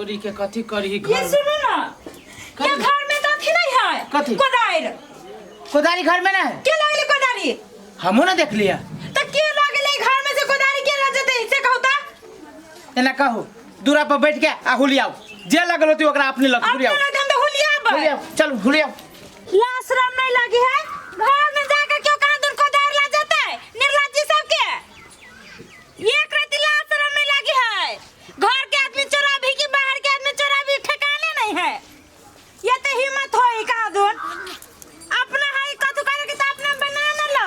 तोरी के कथी करही ये घर में? सुनो ना ये घर में तो अथी नहीं है कथी? कोदारि कोदारी घर में ना है के लगले कोदारी हमहू ना देख लिया तो के लगले घर में से कोदारी के लग जते से कहू ता एना कहू दूरा पर बैठ के आ हुलियाओ जे लगल होती ओकरा अपने लग अपने हुलियाओ लग हम तो हुलियाब हुलियाओ चल हुलियाओ लाश शरम नहीं लगी है घर में जाकर क्यों कहाँ दूर कोदार ला जाता है निर्लज्जी सबके एक रति लाज शरम नहीं लगी है घर के आदमी चोरा भी कि बाहर के आदमी चोरा भी ठिकाने नहीं है ये तो हिम्मत हो ही कहाँ दूर अपना है कथु करे के तो अपना बना न लो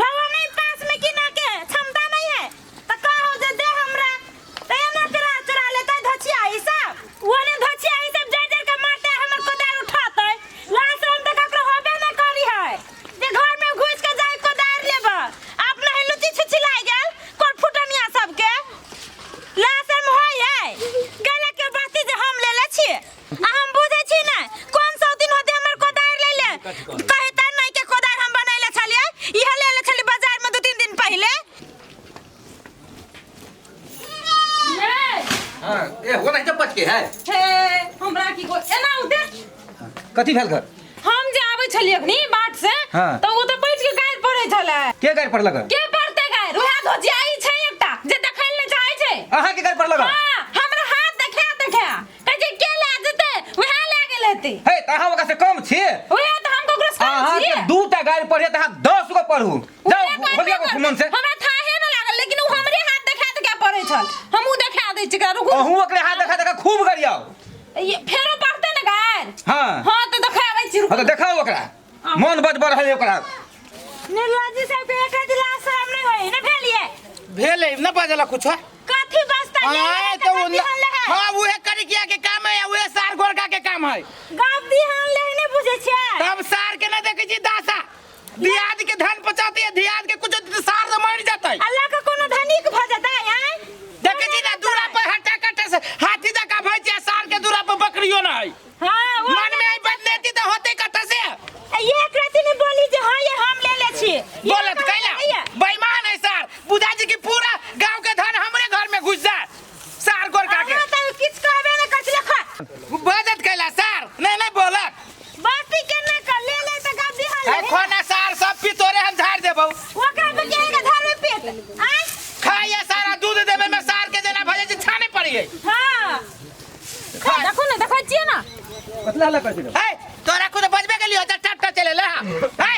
ढवा नहीं पास में कि ना के क्षमता नहीं है तो कहो जे दे हमरा तो एना चुरा चुरा लेते धचिया ई सब वो ने धचिया ई सब जड़ जड़ के मारते हमर कोदार उठाते लाश हम तो ककरो होबे ना करी है जे घर में घुस के जाए कोदार लेब अपना ही लुची छुची लाग गेल कोर फुटनिया सबके लाश हम होय है गला के बाती जे हम लेले छी आ हम बुझै छी ने कोन सौ दिन होते हमर कोदार ले ले कहे त नहीं के कोदार हम बनैले छलियै इहे लेले छलियै बाजार में 2-3 दिन पहिले। हाँ, ए हो नहीं तो पच के है हे हमरा की को एना उते कथी भेल घर हम जे आबै छलियै अखनी बाट से हाँ। तऽ ओ तऽ बैठ के गारि पढ़ै छलै के गारि पढ़लक के पढ़ते गारि उएह धोजियाई छै एकटा जे देखै लए चाहै छै अहाँ के गारि पढ़लक हाँ हमरा हाथ देखा देखा कहै छै के लए जेतै उएह लए गेल हेतै हे तऽ अहाँ ओकरा से कम छी उएह तऽ हम ककरो से कम अहाँ के छियै दूटा गारि पढ़िए तऽ अहाँ 10 गो पढ़ू जाओ उएह कहबे होलिया को करबै। मन से हमरा थाहे न लागल लेकिन उ हमरे हाथ देखा देखा पढ़ै छल हमहूँ देखा दै छी एकरा रुकू अहूँ ओकरे हाथ देखा देखा खूब गरियाओ ये फेरो पढ़ते ने गारि हाँ हाँ तऽ देखाबै छी रुकू हाँ तऽ देखाओ ओकरा मन बज बढ़ है ओकरा निर्लज्जी साहब के एक दिला शरम नहीं होई ने भेलिए भेलै न बजल कुछ कथी बस्ता ले हाँ ले तो कथी हन ले है हाँ उहे करिकिया के काम है उहे सार गोरका के काम है गप हन ले ने बुझे छियै तब सार के न देखे छी दासा दियाद के धन पचाते है दियाद के कुछ सार से मर जाता है अल्लाह का कोनो धनिक भ जाता है आय देखे छी ना दूरा पर हटा कटा से हाथी जका भैंस या सार के दूरा पर बकरियो ना है हां वो मन में आई बदलेती तो होते कथा से एक राति ने बोली जे हां ये हम ले ले छी बोलत कैला बेईमान है सार बुझा जी की पूरा गांव के धन हमरे घर में घुस जाए सार गोर का के हां त किछ कहबे ने कर छले खा बजत कैला सार नहीं नहीं बोलत बाती के ना कर ले ले त गप दिहा ले खोना सार सब पी तोरे हम झाड़ देबौ ओकरा पे के के झाड़ में पेट आय खाइए सारा दूध देबे में सार के जना भजे छै छाने पड़ी है हां देखो ना देखै छियै ना कतला हल्ला कर छी हे तोरा खुद बजबे गेलियो त टट चले ले हां हे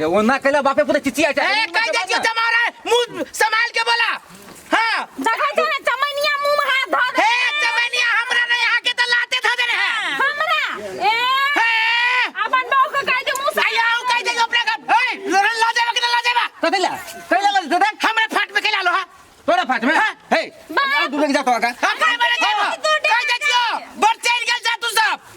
रे ओना कैला बापे पूरा चिचिया छै ए कह दे छियो जमारा मुंह संभाल के बोला हां देखै छै ना चमनिया मुंह में हाथ धऽ दे हे चमनिया हमरा नहीं यहाँ के त लाते ध देने है हमरा ए हे अपन बहू के कह दे मुंह से आया हूं कह दे अपने घर हे ला जाबा कि ना ला जाबा कथी ला कैला ला दे हमरा फाट में कैला लो हां तोरा फाट में हाँ। हे आओ दूर के जा तो आगा हम कहे मरे जाबो कह दे छियो बड़ चढ़ गेल जा तू सब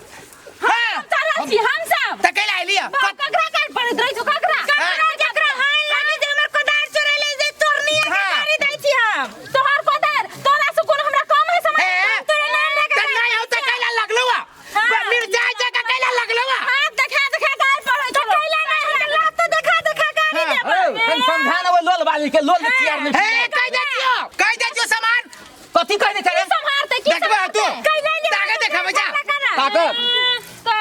हां चढ़ल छी हम सब त कैला आइलिया बाप ककरा काट पड़ैत रहै छौ ककरा हाँ। ककरा ककरा हाय लागे जे हमर कोदार चोरैले जे चोरनी के हाँ। गाड़ी दै छी हम तोहर कोदार तोरा से कोन हमरा कम है समझ हे तोरे नाम लगा त नहीं हो त कैला लगलो आ हाँ। मिर्चा जका कैला लगलो आ हाथ देखा देखा गाड़ पड़ै छौ कैला नहीं हम लात तो देखा देखा गाड़ी देबै ए तन समझा ना वो लोल वाली के लोल के चियार नहीं हे कह दे छियो कह दे छियो सामान कथी कह दे छै रे सम्हारते की देखबे तू कैला ले ताकत देखाबै जा। ताकत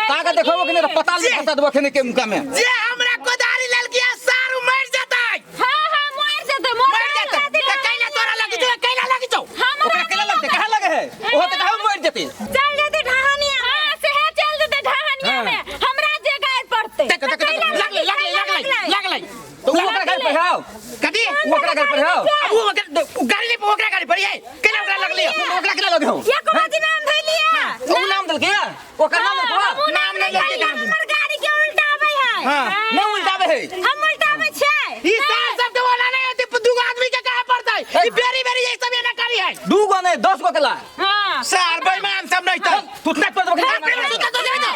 ताकत देखाबो कि नहीं तो पताल में फंसा देबो खेने के मुका में जे हमरा कोदारी ललकिया सारू मर जतै हां हां मर जेतै मर जतै त कैला तोरा लगी छौ कैला लगी छौ ओकरा केला लगते कहाँ लगे है ओहो तो कहाँ मर जेते चल जेतै ढाहनिया हां से है चल जेतै ढाहनिया में हमरा जे गाड़ पड़तै देख देख देख लगलै लगलै लगलै लगलै तो उ ओकरा घर पर आओ कथी उ ओकरा घर पर आओ अब उ ओकरा उ गाड़ी ले ओकरा गाड़ी पर है कैला ओकरा लगलै ओकरा केला लगे हो एको बाजी नाम धैलिया उ नाम देलकै या ओकर नाम देलको नाम नहीं लेके काम हमर गाड़ी के उल्टाबै है हाँ। नहीं उल्टाबे है हम उल्टाबै छियै ई सार सब के बोला नहीं होती दूगो आदमी के कहे पड़तै ई बेरी बेरी ये सब एना करी है दू गो नहीं 10 गो केला हां सार बेईमान सब नहीं तो तू तक पर देबो अपने में सुता तो जाए तो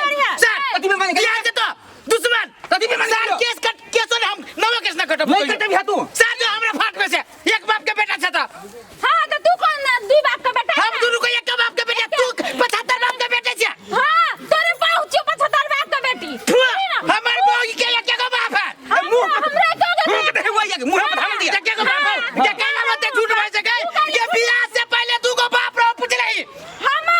सार कथी बेईमानी यहाँ से तो दुश्मन कथी बेईमानी सार करियो? केस कट केसो ने हम नवो केस ना कटब नहीं कटबी है तू सार जो हमरा फाट में से एक बाप के बेटा छता हां त तू कौन दुई बाप के बेटा हम दोनों के एक बाप के बेटा तू 75 बाप के बेटे छे हां तोरे बाप छियो 75 बाप के बेटी हमर बहू के एक गो बाप है मुंह हमरा के मुंह के देखे हुआ मुंह में धान दिया के गो बाप है के कहला मत झूठ भाई सके ये बियाह से पहले दू गो बाप रहो पूछ रही हमरा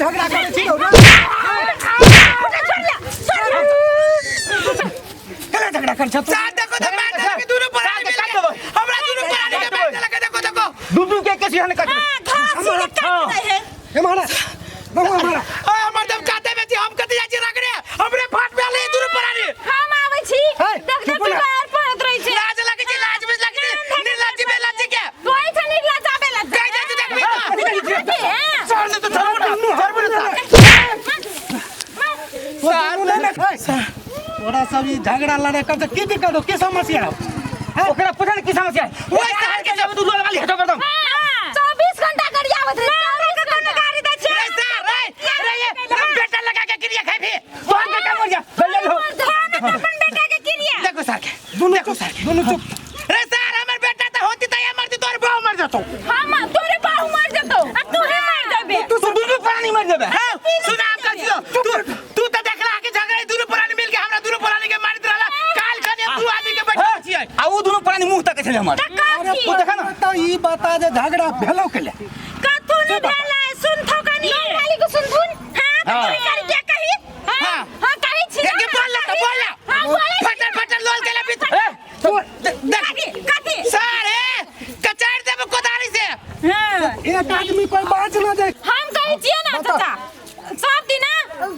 झगड़ा करै छी रौ रे? केला झगड़ा करै छ तू? सार देखो तो मार देलक के दुनू प्राणी मिल के हमरा दुनू प्राणी के मार देलक। देखो देखो, दू दू के के सिहन कट। हाँ, घास ही काट रहे है। हे मारा बहुआ मारा। ओए हमर दम काते में छी, हम कते जाइ छी रगड़े, हमरे फाट पे आले दुनू प्राणी। हम आबै छी। हे, देख देख चुप ना। पैर पड़त रहै छै। लाज लगै छै, लाज में लगै छै, निर्लज्जी बेलज्जी के। तोय छै निर्लज्ज आबे लग। कहि जाइ छी देखबी तो। हां। सर ने तो छोड़बो ना, छोड़बो ना। सार नहीं ना खाए। तोरा सब ई झगड़ा लड़ाई करते की दिक्कत हो, की समस्या हो? ओकरा पूछा की समस्या है? ओए सार के जब तू लोल वाली हटो कर दम। 24 घंटा गाड़ी आवत रहे। 24 घंटा गाड़ी दै छै। रे सर, रे रे, ये बेटा लगा के क्रिया खाइ भी। तोहर बेटा मर जा, जल्दी हो। अपन बेटा के क्रिया। देखो सर के, दुनू देखो चुप, सर के। दुनू चुप। रे सर, हमर बेटा त होती त मरती, तोर बाऊ मर जतो। हम तोरे बाहु मर जतो आ तू ही मर जबे। तू दुनू प्राणी मर जेबे। हां सुना, हम कहै छियौ, तू तू त देखला के झगड़ा दुनू प्राणी मिल के हमरा दुनू प्राणी के मारित रहला। काल खने दू आदमी के बैठल छियै। आ उ दुनू प्राणी मुंह तक छले हमर। अरे तू देखा ना। तो ई बता जे झगड़ा भेलो के ले? कथू ने भेलै, सुन थो कनी वाली को सुनथुन। हां, त हाँ। तोरी गाड़ी क्या कही? हां हां, कही छी। एके बोल ला त बोल ला। हां, बोले। फटर फटर लोल के ला बीत। ए, देख कथी कथी? सर, ए कचार देब कोदारी से। हां। एक आदमी कोई बाज ना जाए। हम कहै छियै ना बता। चाचा, सब दिना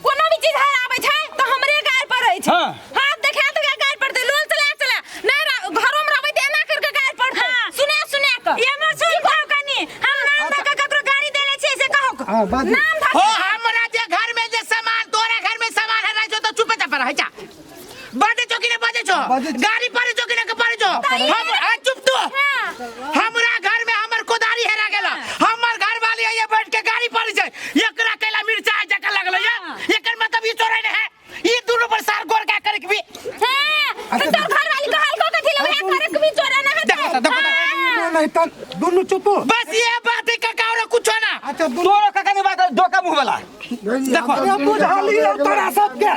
कोनो भी चीज हराबै छै तऽ हमरे गाड़ पर रहै छै। हाँ। हाथ देखा तऽ गाड़ पड़तै, लोल चला चला नहीं घरों में रहबै तऽ एना करके गाड़ पड़तै, सुना सुना के। एमर सुन खाओ कनी, हम नाम धऽ के ककरो गाड़ी देले छियै से कहू। हाँ, बाजू। नाम धऽ हो के। हमरा जे घर में जे सामान, तोरा घर में सामान हराइ छौ त चुपे चाप रहै जा। बाजे छौ कि नै बाजे छौ? बाजै छी। गाड़ी पड़े छौ कि नै पड़े छौ? हम आ चुप तू। हाँ। हमरा घर में हमर कोदारी हेरा गेल, हमर घर वाली आइए बैठ के गाड़ी पड़े छै। एकरा कैला मिर्चा जका लगल ये। एकर मतलब ई चोरै नै है, ई दुनू पर सार गोर का करे के भी। हाँ, तऽ तोर घरवाली कहल को कथी लगे करे के भी चोरा ना हेतै। देखो त, देखो त। हाँ। नहीं त दुनू चुप हो। बस ये बात है काका, और कुछो ना। अच्छा दुनू तोरो काका ने बात डोका मुंह वाला। देखो। अरे बुझलियै तोरा सबके,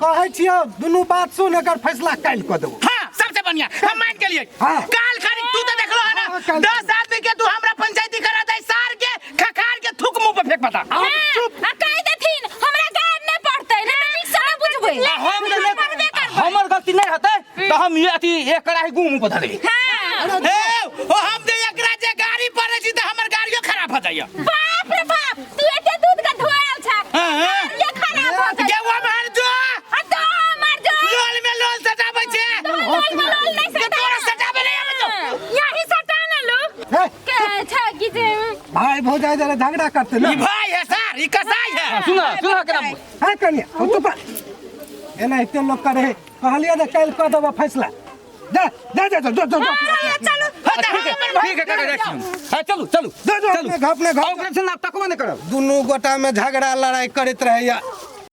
कहै छियौ दुनू बात सुन, एकर फैसला काल्हि कऽ देबो। हाँ, सबसे बढ़िया हम मान के लिए। हाँ। काल खाली तू तो देखलो है ना। हाँ, काल। 10 आदमी के तू हमरा पंचायती करा दे, सार के खखार के थूक मुंह पे फेंक बता। हाँ, आ कहि देथिन हमरा गाड़ नहि पड़तै, नहि तऽ नीक सँ नहि बुझबै। आ हम जे हम मरबे करबै। हमर गलती नहीं होतै तो हम ये अथी एक कड़ाही गुम मुंह पर धर देबै। हाँ। ए ओ हम जे एकरा जे गाड़ी पड़े छी त हमर गाड़ियो खराब हो जाइए। बाप रे बाप, तू एते दूध के धोयल छ। हाँ, हाँ। गाड़ियो खराब हो जाइ। गेहुआ मार जो। आ तो मर जो। लोल में लोल सटाबै छै। लोल में लोल नहीं जे तोरा सटाबै नहीं आबै छौ। यही सटा ना लोग। हे, के छ कि जे भाई भौजाई जरा झगड़ा करते ना। ई भाई है सर, ई कसाई है। सुना सुना केना। है कनिया, हम चुप रह। एना एते लोग करे, कहलियै जे काल्हि कऽ देबो फैसला। जा जा जा, जो जो जो। हाँ, चलू। हाँ, त ठीक है, हमर भाई ठीक है काका, जाइ छी हम। हाँ, चलू चलू। जो जो, अपने घर, अपने घर। ऑपरेशन आब तकबो नहि करब। दुनू गोटा में झगड़ा लड़ाई करैत रहैया।